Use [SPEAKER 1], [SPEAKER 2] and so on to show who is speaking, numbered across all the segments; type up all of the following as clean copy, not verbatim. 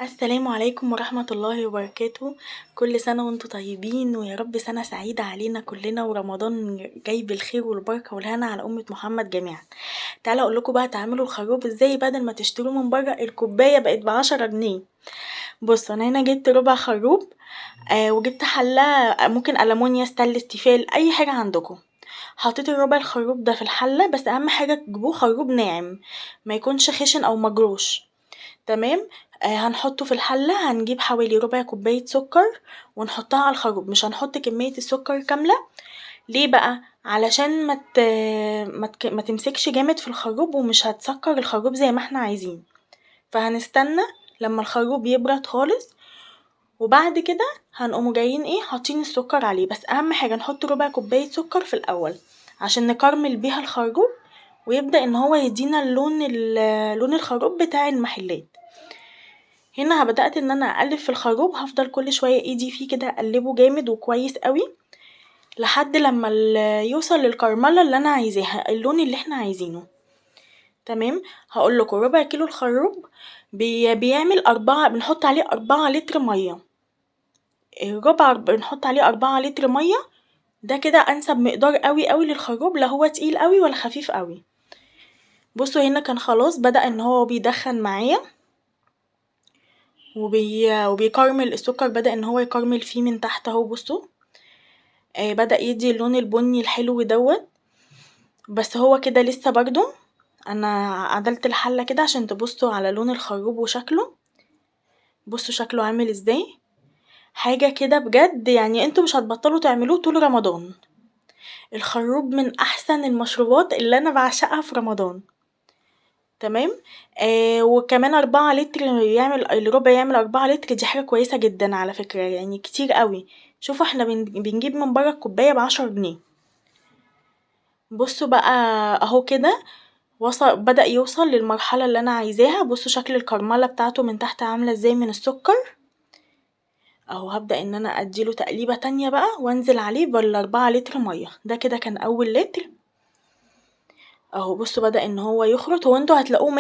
[SPEAKER 1] السلام عليكم ورحمة الله وبركاته. كل سنة وانتم طيبين، ويا رب سنة سعيدة علينا كلنا، ورمضان جاي بالخير والبركة والهنا على أمة محمد جميعا. تعالوا أقول لكم بقى تعملوا الخروب ازاي بدل ما تشتروه من بره. الكوباية بقت ب10 جنيه. بصوا أنا هنا جبت ربع خروب، وجبت حلة ممكن ألمونيا، ستانلس، تيفال، أي حاجة عندكم. حطيت الربع الخروب ده في الحلة، بس أهم حاجة تجيبوه خروب ناعم ما يكونش خشن أو مجروش، تمام؟ هنحطه في الحلة. هنجيب حوالي ربع كوباية سكر ونحطها على الخروب، مش هنحط كمية السكر كاملة. ليه بقى؟ علشان ما تمسكش جامد في الخروب ومش هتسكر الخروب زي ما احنا عايزين. فهنستنى لما الخروب يبرد خالص، وبعد كده هنقوم جايين حاطين السكر عليه. بس اهم حاجة نحط ربع كوباية سكر في الاول عشان نكرمل بيها الخروب ويبدأ ان هو يدينا لون الخروب بتاع المحلات. هنا بدأت ان انا اقلب في الخروب، هفضل كل شوية ايدي فيه كده اقلبه جامد وكويس قوي لحد لما يوصل للكرمله اللي انا عايزاها، اللون اللي احنا عايزينه، تمام؟ هقول لكم ربع كيلو الخروب بيعمل 4، بنحط عليه 4 لتر مية. الربع بنحط عليه 4 لتر مية، ده كده انسب مقدار قوي قوي للخروب، لا هو تقيل قوي ولا خفيف قوي. بصوا هنا كان خلاص بدأ ان هو بيدخن معايا وبيكرمل السكر، بدأ ان هو يكرمل فيه من تحت اهو. بصوا، بدأ يدي اللون البني الحلو دوت، بس هو كده لسه برضو. انا عدلت الحلة كده عشان تبصوا على لون الخروب وشكله. بصوا شكله عامل ازاي، حاجة كده بجد انتوا مش هتبطلوا تعملوه طول رمضان. الخروب من احسن المشروبات اللي انا بعشقها في رمضان، تمام؟ وكمان 4 لتر يعمل الربع، يعمل 4 لتر، دي حاجة كويسة جدا على فكرة، كتير قوي. شوفوا احنا بنجيب من بره الكوباية ب10 جنيه. بصوا بقى اهو كده بدأ يوصل للمرحلة اللي انا عايزاها. بصوا شكل الكرملة بتاعته من تحت عاملة ازاي من السكر اهو. هبدأ ان انا اديله تقليبة تانية بقى وانزل عليه بال4 لتر مية. ده كده كان اول لتر اهو. بصوا بدأ ان هو يخرط، هو انتوا هتلاقوه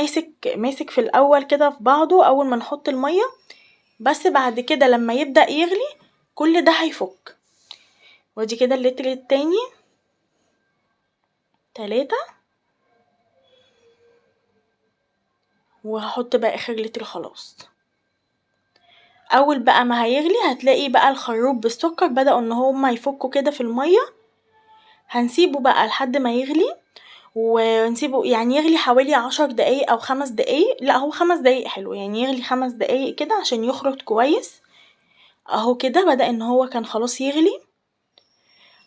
[SPEAKER 1] ماسك في الاول كده في بعضه اول ما نحط المية، بس بعد كده لما يبدأ يغلي كل ده هيفك. وادي كده اللتر التاني، 3، وهحط بقى اخر لتر خلاص. اول بقى ما هيغلي هتلاقي بقى الخروب بالسكر بدأوا ان هما يفكوا كده في المية. هنسيبه بقى لحد ما يغلي، ونسيبه يغلي حوالي 10 دقايق او 5 دقايق، لا هو 5 دقايق حلو، يغلي 5 دقايق كده عشان يخرط كويس اهو. كده بدأ ان هو كان خلاص يغلي.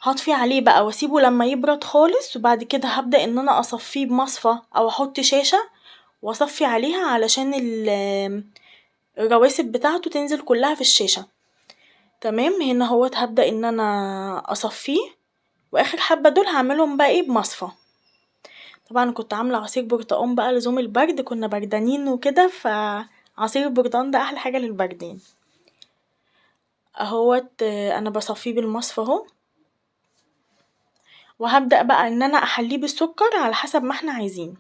[SPEAKER 1] هطفي عليه بقى واسيبه لما يبرد خالص، وبعد كده هبدأ ان انا اصفيه بمصفى او احط شاشة واصفي عليها علشان الرواسب بتاعته تنزل كلها في الشاشة، تمام؟ هنا اهوت هبدأ ان انا اصفيه، واخر حبة دول هعملهم بقى بمصفى. طبعا كنت عاملة عصير برتقان بقى لزوم البرد، كنا بردانين وكده، فعصير البرتقان ده احلى حاجة للبردين اهوت. انا بصفيه بالمصفى اهو، وهبدأ بقى ان انا احليه بالسكر على حسب ما احنا عايزين.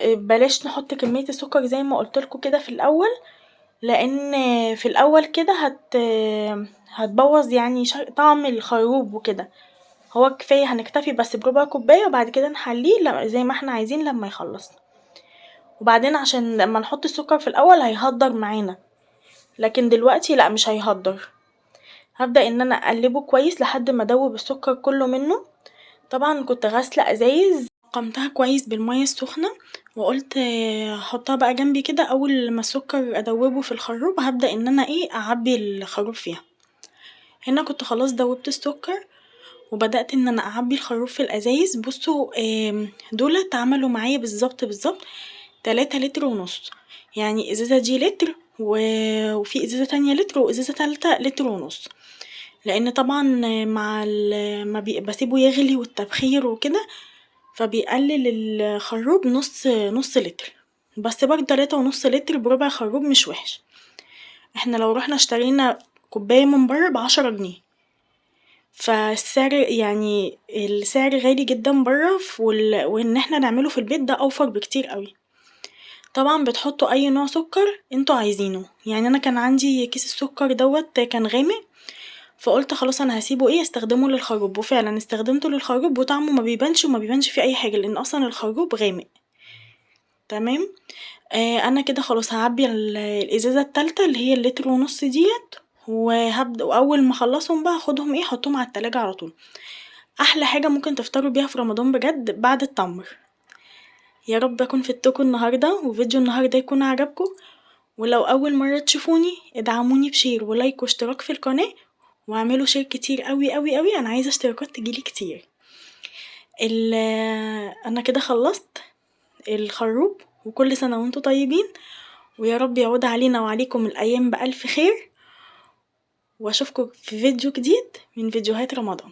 [SPEAKER 1] بلاش نحط كمية السكر زي ما قلت لكم كده في الاول، لان في الاول كده هتبوظ طعم الخروب وكده. هو كفاية هنكتفي بس بربع كوباية، وبعد كده نحليه زي ما احنا عايزين لما يخلص. وبعدين عشان لما نحط السكر في الاول هيهدر معانا، لكن دلوقتي لا مش هيهدر. هبدأ ان انا اقلبه كويس لحد ما ادوب السكر كله منه. طبعا كنت غاسلة ازايز، قمتها كويس بالمية السخنة، وقلت هحطها بقى جنبي كده، اول ما السكر ادوبه في الخروب هبدأ ان انا اعبي الخروب فيها. هنا كنت خلاص دوبت السكر وبدأت ان انا اعبي الخروب في الازايز. بصوا، دول اتعملوا معايا بالظبط بالظبط تلاتة لتر ونص، يعني ازازة دي لتر وفي ازازة تانية لتر وازازة تالتة لتر ونص، لان طبعا مع ما بسيبه يغلي والتبخير وكده فبيقلل الخروب نص لتر، بس برضه تلاتة ونص لتر بربع خروب مش وحش. احنا لو رحنا اشترينا كوباية من بره ب10 جنيه، فالسعر السعر غالي جدا بره، وان احنا نعمله في البيت ده اوفر بكتير قوي. طبعا بتحطوا اي نوع سكر انتوا عايزينه، يعني انا كان عندي كيس السكر دوت كان غامق، فقلت خلاص انا هسيبه ايه استخدمه للخروب، وفعلا استخدمته للخروب وطعمه ما بيبانش وما بيبانش فيه اي حاجة لان اصلا الخروب غامق. تمام. انا كده خلاص هعبي الازازه التالتة اللي هي اللتر ونص ديت، وهبدا واول ما اخلصهم بقى هاخدهم ايه احطهم على التلاجة على طول. احلى حاجة ممكن تفطروا بيها في رمضان بجد بعد التمر. يا رب اكون فدتكم النهارده وفيديو النهارده يكون عجبكم، ولو اول مرة تشوفوني ادعموني ب share و like واشتراك في القناة، واعملوا share كتير قوي قوي قوي، انا عايزه اشتراكات تجيلي كتير. انا كده خلصت الخروب، وكل سنة وانتم طيبين، ويا رب يعود علينا وعليكم الايام بالف خير، واشوفكم في فيديو جديد من فيديوهات رمضان.